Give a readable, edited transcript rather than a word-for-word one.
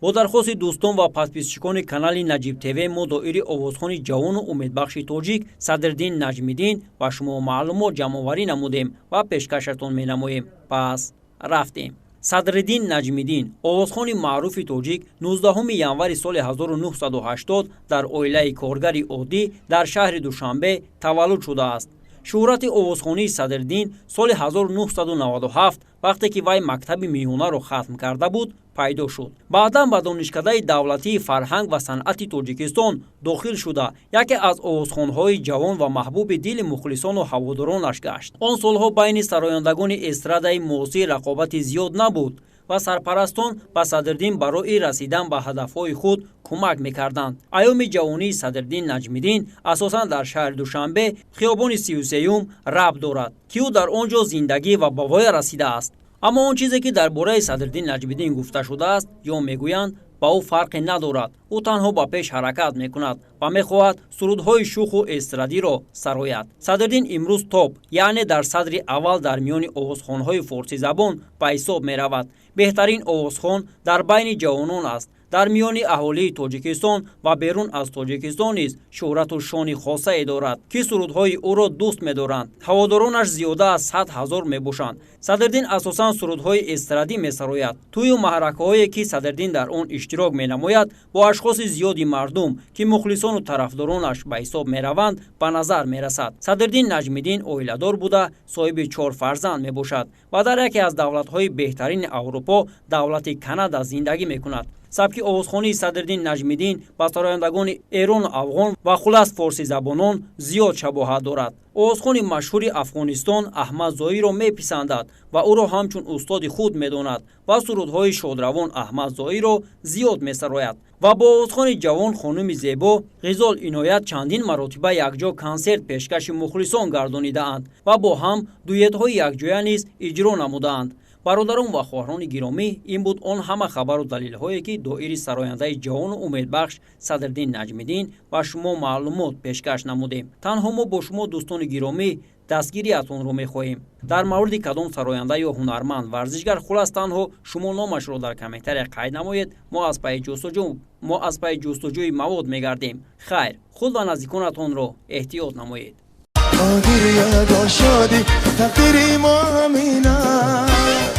Бо дархости дӯстон ва подписчикони канали Наҷиб ТВ мо доири овозхони ҷавону умедбахши тоҷик Садриддин Наҷмиддин ба шумо маълумот ҷамъоварӣ намудем ва пешкашатон менамоем. Пас рафтем. Садриддин Наҷмиддин, овозхони маъруфи тоҷик, 19 январи соли 1980 дар оилаи коргари оддӣ дар шаҳри Душанбе таваллуд шудааст. Шӯҳрати овозхонии Садриддин соли 1997, вақте ки вай мактаби миёнаро хатм карда буд, пайдо шуд. Баъдан ба Донишкадаи давлатии фарҳанг ва санъати Тоҷикистон дохил шуда, яке аз овозхонҳои ҷавон ва маҳбуби дили мухлисону ҳаводоронаш гашт. Он солҳо байни сарояндагони эстрадаи муосир рақобати зиёд набуд ва сарпарастон ба Садриддин барои расидан ба ҳадафҳои худ кӯмак мекарданд. Айёми ҷавонии Садриддин Наҷмиддин асосан дар шаҳри Душанбе, хиёбони 33-юм рабт дорад, ки ӯ дар он ҷо зиндагӣ ва ба воя расидааст. Аммо он чизе, ки дар бораи Садриддин Наҷмиддин гуфта шудааст ё мегӯянд, ба ӯ фарқе надорад. Ӯ танҳо ба пеш ҳаракат мекунад ва мехоҳад сурудҳои шуху эстрадиро сарояд. Садриддин имрӯз топ, яъне дар садри аввал дар миёни овозхонҳои форсизабон ба ҳисоб меравад. Беҳтарин овозхон дар байни ҷавонон аст. Дар миёни аҳолии Тоҷикистон ва берун аз Тоҷикистон низ шӯҳрату шони хосае дорад, ки сурудҳои ӯро дӯст медоранд. Ҳаводоронаш зиёда аз 100 000 мебошанд. Садриддин асосан сурудҳои эстрадӣ месарояд. Тӯю маъракаҳое, ки Садриддин дар он иштирок менамояд, бо ашхоси зиёди мардум, ки мухлисону тарафдоронаш ба ҳисоб мераванд, ба назар мерасад. Садриддин Наҷмиддин оиладор буда, соҳиби чор фарзанд мебошад ва дар яке аз давлатҳои беҳтарини Аврупо, давлати Канада, зиндагӣ мекунад. Сабки овозхонии Садриддин Наҷмиддин ба сарояндагони эрону афғон ва хулас форсизабонон зиёд шабоҳат дорад. Овозхони машҳури Афғонистон Аҳмад Зоирро меписандад ва ӯро ҳамчун устоди худ медонад ва сурудҳои шодравон Аҳмад Зоирро зиёд месарояд. Ва бо овозхони ҷавон, хонуми зебо Ғизол Иноят чандин маротиба якҷо консерт пешкаши мухлисон гардонидаанд ва бо ҳам дуетҳои якҷоя низ иҷро намудаанд. Бародарон ва хоҳарони гиромӣ, ин буд он ҳама хабару далелҳое, ки доири сарояндаи ҷавону умедбахш Садриддин Наҷмиддин ба шумо маълумот пешкаш намудем. Танҳо мо бо шумо, дӯстони гиромӣ, дастгириятонро мехоҳем. Дар мавриди кадом сароянда ё ҳунарманд, варзишгар, хулас, танҳо шумо номашро дар комментария қайд намоед, мо аз пайи ҷустуҷӯи мавод мегардем. Хайр, худ ва наздиконатонро эҳтиёт намоед. Бо гиря, бо шодӣ, тақдири мо ҳамин аст.